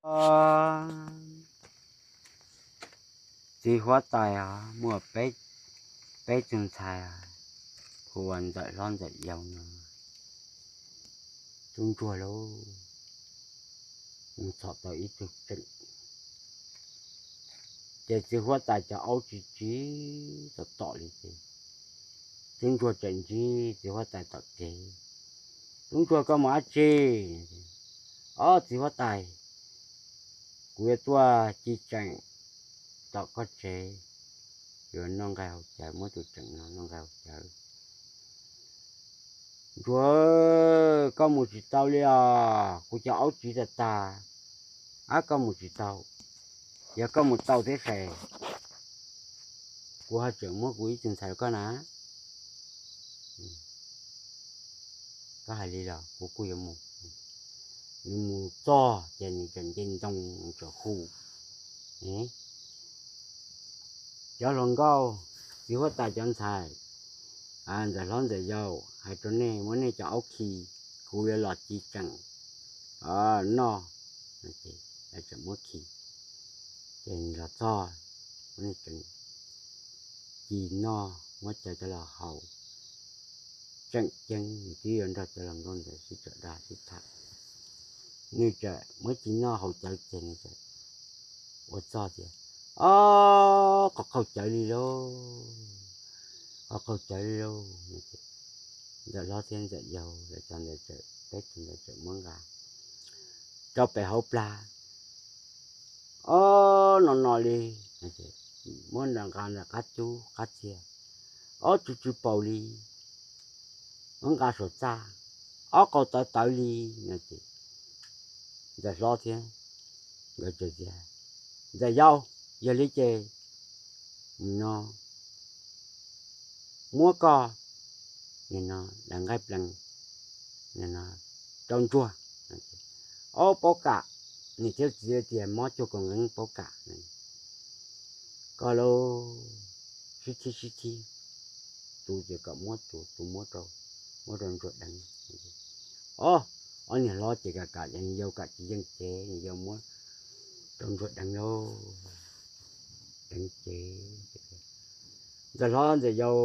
Txiv huab tais muaj peb tug ntxhais hu ua Ntxawm Hlob Ntxawm Yau no. Tub ntsuag lauj, mus txhom tau ib tug tseem, ces txiv huab tais cov aub tsis tsib tom tom li ces tub ntsuag tseem ntsib txiv huab tais tom kev. Tub ntsuag, koj mus dab tsi? Ob, txiv huab tais, kuv yuav tuaj ci tseem tom koj tsev, yuav noj nqaij haus cawv, muab tus tseem no noj nqaij haus cawv. Ntsuag, koj mus tsis tau li os, kuv cov aub tsiv tag tag, ab, koj mus tsis tau. Yog koj mus tau thiab ces kuv ho tseem muab kuv ib tug ntxhais rau koj na. Koj hais li los kuv kuj yuav mus. Nws mus txog ces nws tseem nce ntoo, nws tseem hu, cov hluas nkauj, txiv huab tais cov ntxhais, Ntxawm Hlob Ntxawm Yau hais rau nej, muab nej cov aub khi, kuv yuav los ci tseem noj. Tseem muab khi, ces nws los txog, muab nej tseem ci noj, muab cawv coj los haus. Tseem ceeb nws twb yuav nrog cov hluas nkauj ntawd sib tawm dag sib tham, nws tseem muab ci noj haus cawv ces nws tseem ua txog tias, ob, qhov qaug cawv li lauj, qhov qaug cawv li lauj. Ntxawm Hlob thiab Ntxawm Yau lawv cov ntawd tseem, peb tug ntawd tseem muab nqa rau pem hauv plag. Ob, no no li, muab nqa ntawm qab cub qab txiag, ob, tsw tsw paus li, muab nqa saum txaj, ob, qaug tawv tawv li no ces Ntxawm Hlob thiab nkawd tias, Ntxawm Yau, yog li ces nim no muab koj nim no daim nqaij plees nim no rau ntsuag. Ob, paub kam. Niam thiab txiv tias mob cuag kaus nqeeb, paub kam. Koj lauj, sib thib sib thib, tus ces kom muab tus, tus muab rau, muab rau ntsuag deev. Ob, ob niag hlob ces kam kam, yau kam tsis yeej cev, yau muab rau ntsuag deev lauj. Deev ces Ntxawm Hlob Ntxawm Yau,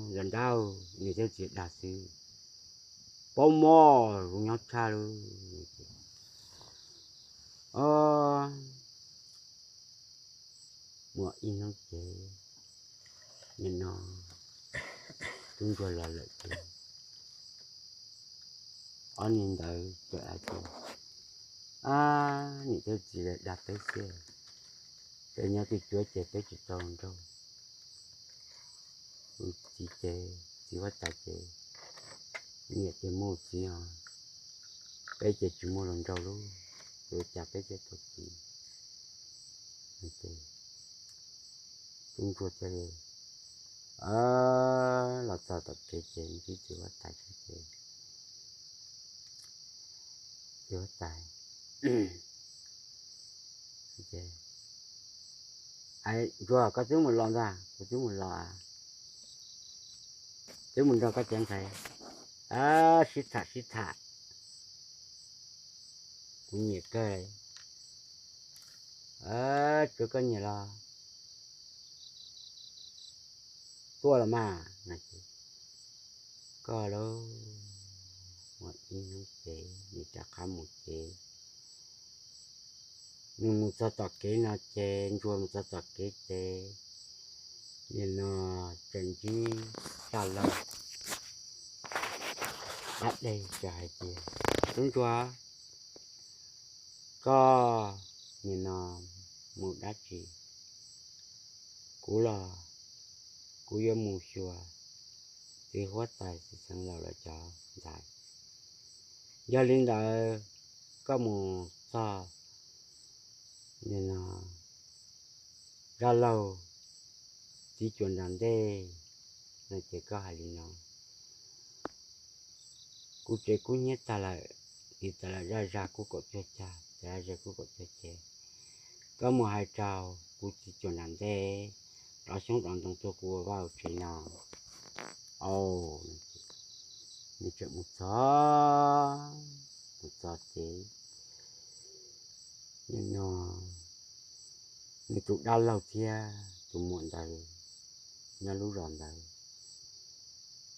Ntxawm Nrab, niam thiab txiv dag xwb, paub mob zoo nyob tshaj lauj. Ob, muaj ib hnub ces nim no tub ntsuag los lawm ces ob niag ntawd txawm hais tias, ab, niam thiab txiv lawv dag peb xwb, peb nyob twj cuab ces peb tsis tau hluas nraug. Kuv txiv ces, txiv huab tais ces, niam ces muaj txiv os, peb ces tsis muaj hluas nraug lauj, ua cas peb thiaj tau txiv? Tub ntsuag thiaj li los txog tom kev ces ntsib txiv huab tais thiab ces txiv huab tais, ntsuag, koj twb mus los ntag? Kuv twb mus los, twb mus nrog koj cov ntxhais sib tham sib tham, kuv nyiam kawg. Tsuav koj nyiam los tuaj los mas. Koj lauj, muaj ib hnub ces nws rov qab mus ces nws mus txog tom kev no ces, ntsuag mus txog tom kev ces nim no tseem ntsib Zaj Laug dab deg tseem hais tias, tub ntsuag, koj nim no mus dab tsi? Kuv los kuv yuav mus xyuas txiv huab tais txiv xeev laus lawv cov ntxhais. Yog li ntawd koj mus txog nim no Zaj Laug txiv cuas nram ntej no ces koj hais li no, kuv tsev kub hnyiab tag lawm, tiv tas lawm zaj zag kub kaum cuaj cag, tas zaj zag kub kaum cuaj cag. Koj mus hais rau kuv txiv cuas nram ntej, rov xyoob rov ntoo tuaj kuv ua vaj ua tsev no. Au, nws tseem mus txog, mus txog ces Nim no nws tus dab laug thiab tus muam ntawd nyob lub zos ntawd,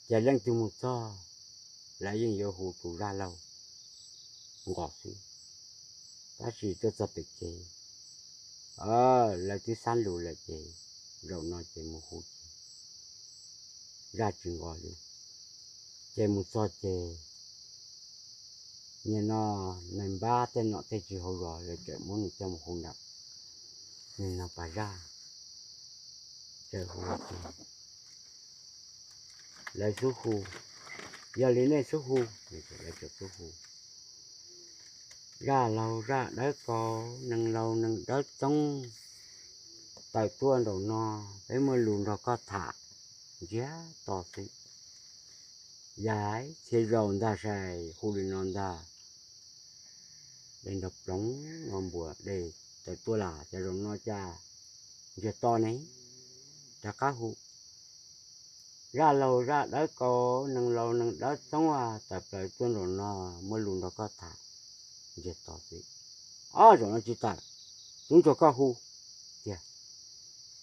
ces leej twg mus txog lawv yeej yuav hu tus zaj laug nqos xwb. Tab sis tuaj txog pem kev, lawv twb xab lus lawm ces zaum no ces mus hu ces zaj tsis nqos li. Ces mus txog ces nim no nais npab tej nom tej tswv hauv zos lawv tseem muab nws coj mus hu nram nim no pas zaj, tseem hu ces lawv xub hu, yog li nej xub hu, lawv tseem xub hu, zaj laug zaj dawb kau, neeg laus neeg dawb txoob, tawm tuaj nraum no, peb muaj lus nrog koj tham ntsiag to xwb. Yam txhia zaus ntag sai hu li no ntag, dej nrog ploov no npuas dej tawm tuaj las, cas zaum no cas ntsiag to ne. Rov qab hu, zaj laug zaj dawb kau, neeg laus neeg dawb txoob, tawm plaws tuaj nraum no, muaj lus nrog koj tham ntsiag to xwb. Ob zaum no tsis tawm, tub ntsuag koj hu tiag.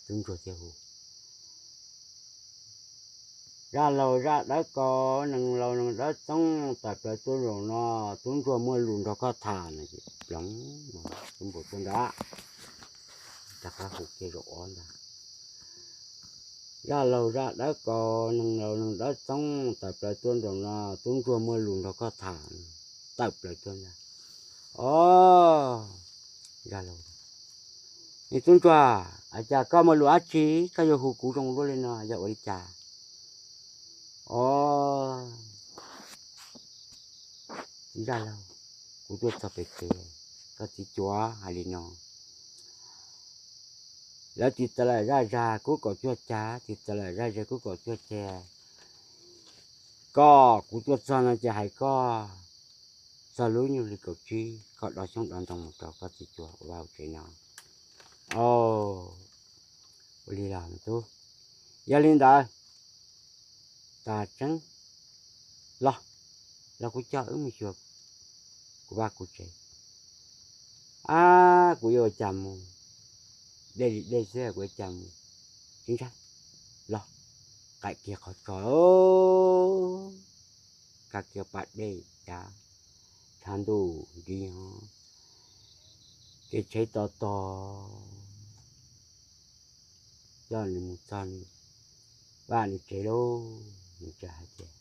Tub ntsuag thiaj hu, zaj laug zaj dawb kau, neeg laus neeg dawb txoob, tawm plaws tuaj nraum no, tub ntsuag muaj lus nrog koj tham no ces ploov no tub npuas tuaj ntag. Rov qab hu kiag zaum ob ntag, zaj laug zaj dawb kau, neeg laus neeg dawb txoob, tawm plaws tuaj nraum no, tub ntsuag muaj lus nrog koj tham. Tawm plaws tuaj ntag. Ob, zaj laug, me tub ntsuag, cas koj muaj lus dab tsi koj yuav hu kuv zoo luaj li no yog ua li cas? Ob, txiv zaj laug, kuv tuaj txog pem kev, koj txiv cuav hais li no, lawv tis txawv lawm zaj zag kub kaum cuaj cag, tis txawv lawm zaj ze kub kaum cuaj cag, koj, kuv tuaj txog no ces hais koj txog lub nyuag hli kaum tsib, koj dov xyoob dov ntoo mus rau koj txiv cuav ua vaj ua tsev no. Ua li los me tub, yog li ntawd, tas tseeb, los, los kuv coj wb mus xyuas kuv vaj kuv tsev. Ab, kuv yuav ua cas mus, dej li dej xwb kuv yuav ua cas mus, tsis ntshai, los, qaim kiag qhov tso, kav kiag pas dej cav, tshav ntuj nti ho, kev tsheb to to, coj nws mus txog nws vaj nws tsev lauj. Nws txawm hais tias,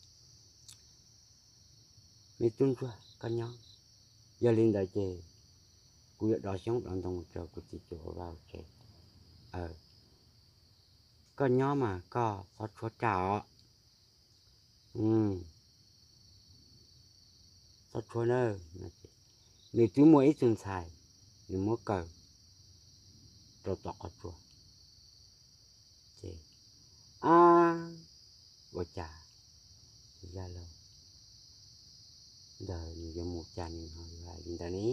me tub ntsuag, koj nyob, yog li ntawd ces kuv yuav dov xyoob dov ntoo rau kuv txiv cuav ua vaj ua tsev. Koj nyob mas koj txhob tshuab raj os. Txhob tshuab na. Nws twb muaj ib tug ntxhais, nws muab kaw rau tom qhov tsua. Ces, ab, ua cas zaj laug ntawd nws yuav mus cas nws ho yuav hais li ntawd ne?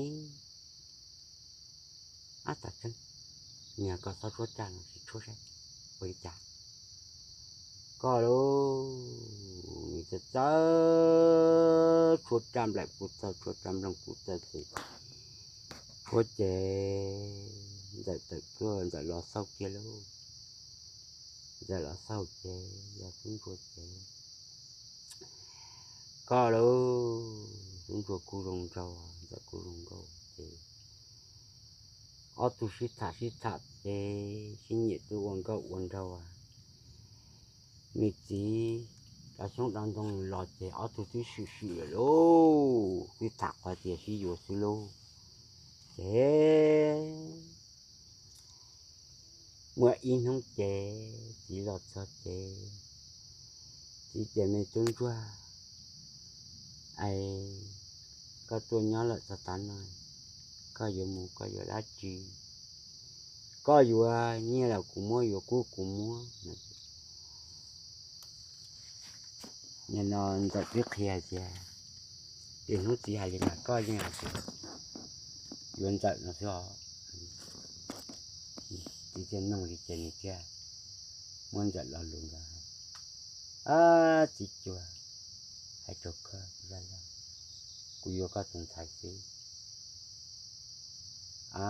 Ab, tas tseeb, nws hais koj txhob tshuab raj no, tsis tshuab saib ua li cas. Koj lauj, nws txawm txawj tshuab raj nplaim kuj txawj, tshuab raj nplooj kuj txawj ces, tshuab ces Ntxawm tawm tuaj, Ntxawm los xauj kiag lauj. Ntxawm los xauj ces yog tub ntsuag ces, koj lauj, tub ntsuag kuj zoo nraug, Ntxawm kuj zoo nraug ces ob tug sib tham sib tham ces sib nyiam twb ua nkauj ua nraug. Nws txiv dov xyoob dov ntoo los ces ob tug twb swm swm lawm lauj, twb tham qhov tias sib yuav xwb lauj. Ces muaj ib hnub ces txiv los txog ces txiv tias, me tub ntsuag, es koj tuaj nyob lawm txog tav no, koj yuav mus koj yuav dab tsi? Koj yuav nyiaj los kuv muab, yuav kub kuv muab. Nim no Ntxawm twb qhia tias, ces hnub txiv hais li mas koj yeej hais tias yuav Ntxawm no xwb os. Txiv thiaj nug li ces nws thiaj muab Ntxawm lo lus ntawd hais, txiv cuag, hais rau koj, kuv yuav koj tus ntxhais xwb. A,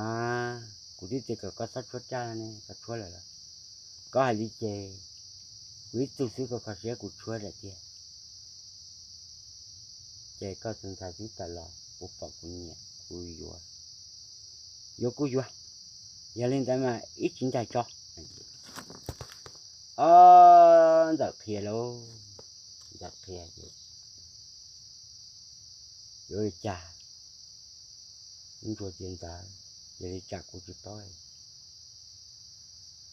kuv twb tias kom koj txhob tshuab raj ne, koj tshuab lawm los? Koj hais li ces kuv ib tug xwb koj kho siab kuv tshuab lawm tiag. Ces koj tus ntxhais twb tawm los, kuv pom kuv nyiam kuv yuav, yuav kuj yuav. Yog li ntawd mas ib tsis ntais tso. Ob, Ntxawm qhia lauj, Ntxawm qhia ces yuav li cas? Ntsuag tias ntawd, yog li tsam kuv tsis paub,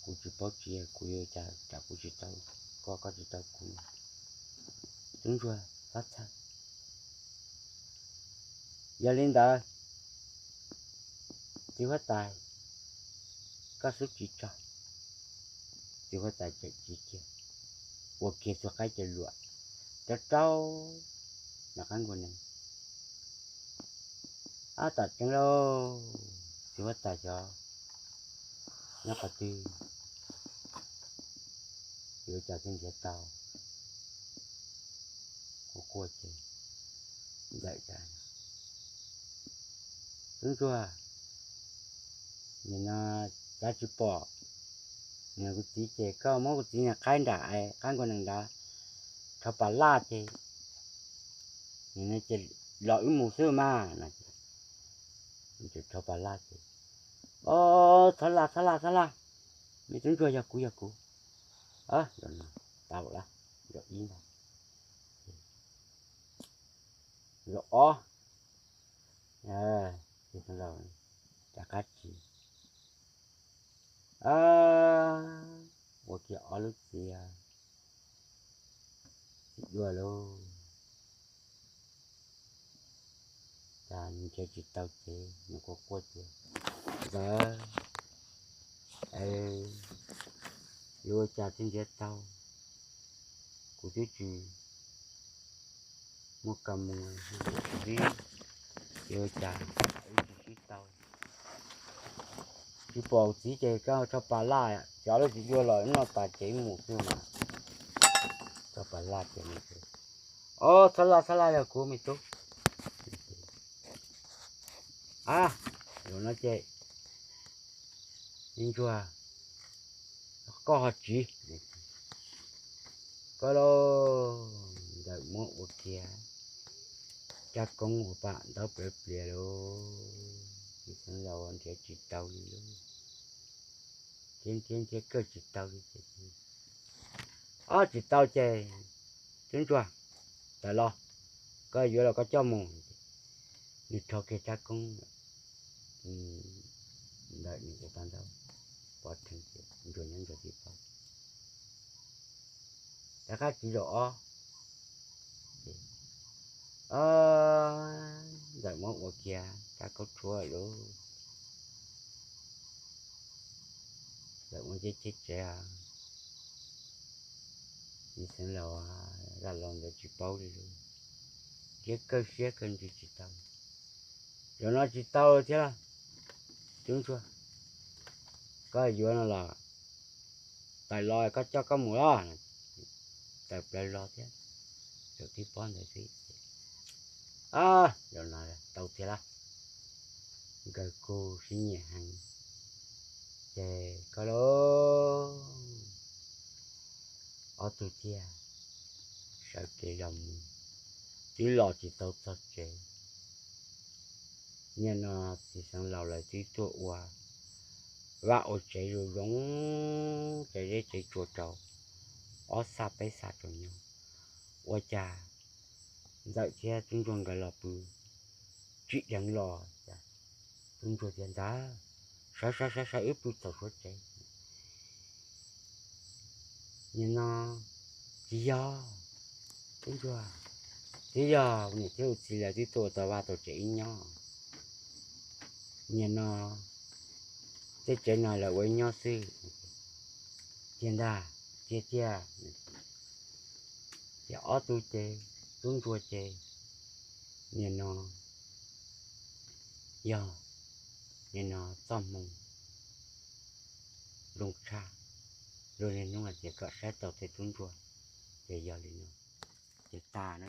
kuv tsis paub tsis, kuv yuav li cas tsam kuv tsis tau koj, koj tsis tau kuv. Tub ntsuag txhob txhawj. Yog li ntawd, txiv huab tais, koj xub tsis tso. Txiv huab tais tseem tsis kiag, ua kiag txoj qaib cawv luam rau rau nram qab nkuaj nees. Ab, tam tseeb lauj, txiv huab tais xyov nyob qhov twg, yuav cas thiaj nrhiav tau. Quaj quaj ces Ntxawm tias, Tub ntsuag, nim no cav tsis pom, nim no kuv txiv ces koj muab kuv txiv niag qaib nram qab nkuaj nees ntawd rho pas laj ces nim no ces los wb mus xwb mas no. Rho pas laj ces, O, txhob laj, txhob laj, txhob laj, me tub ntsuag, yog kuv, yog kuv. Tau lawm, zaum ib ntag. Zaum ob, rov qab tsis, ua kiag ob lub txiv, txiv duaj lauj. Cas nws nrhiav tsis tau ces nws quaj quaj tias, Ntxawm, yuav ua cas thiaj nrhiav tau? Kuv twb tsis muaj kas mus, kuv twb, yuav ua cas wb tsis sib tau? Tsis pom txiv ces koj rho pas laj, cov lub txiv duaj los noj tas ces mus xwb mas. Rho pas laj ces, O, txhob laj, txhob laj, yog kuv me tub. A, zaum no ces, me ntsuag, koj ho tsiv. Koj lauj, Ntxawm muab ua kiag rab koob ua pam ntaub plawv plias lauj, txiv xeev laus nrhiav tsis tau li lauj. Nrhiav nrhiav nrhiav kawg tsis tau li ces, O, tsis tau ces, tub ntsuag, tawm los, koj yuav los koj coj mus. Nws rho kiag rab koob ntawm nws cov tag ntaub pov rhees ces ntsuag nyob ntsuag tib pob. Rov qab tsiv zaum ob, Ntxawm muab ua kiag rab koob tshuab lauj. Ntxawm muab cheb cheb tsev, txiv xeev laus zaj laus ntawd tsis paub li lauj. Nrhiav kawg siab kawg ntsws tsis tau. Zaum no tsis tau thiab lauj, tub ntsuag, koj yuav no los tawm los koj coj koj mus los. Tawm plaws los thiab, zaum tib pob ntawd xwb. Zaum no tau thiab lauj, nkawd kuj sib nyiam heev. Ces koj lauj, ob tug thiaj sawv kev los mus, twb los tsis tau txog tsev. Nim no txiv xeev laus lawv twb tuaj ua vaj ua tsev zoo zoo, tsev zeb tsev tsua rau ob xab peb xab rau nyob. Ua cas Ntxawm thiab tub ntsuag nkawd los pw tsim dheev los, tub ntsuag tias, Ntxawm, sawv sawv sawv sawv, wb pw txaus suav tsev. Nim no tsis yog, tub ntsuag, twb yog niam thiab ua txiv lawv twb tuaj ua tau vaj tau tsev wb nyob. Nim no tej tsev no lawv ua wb nyob xwb. Tiag ntag, tiag tiag. Ces ob tug ces, tub ntsuag ces, nim no yog, nim no txoj hmoo zoo tshaj, luag niaj hnub hais tias kom saib tau tej tub ntsuag, ces yog li no. Ces tas na.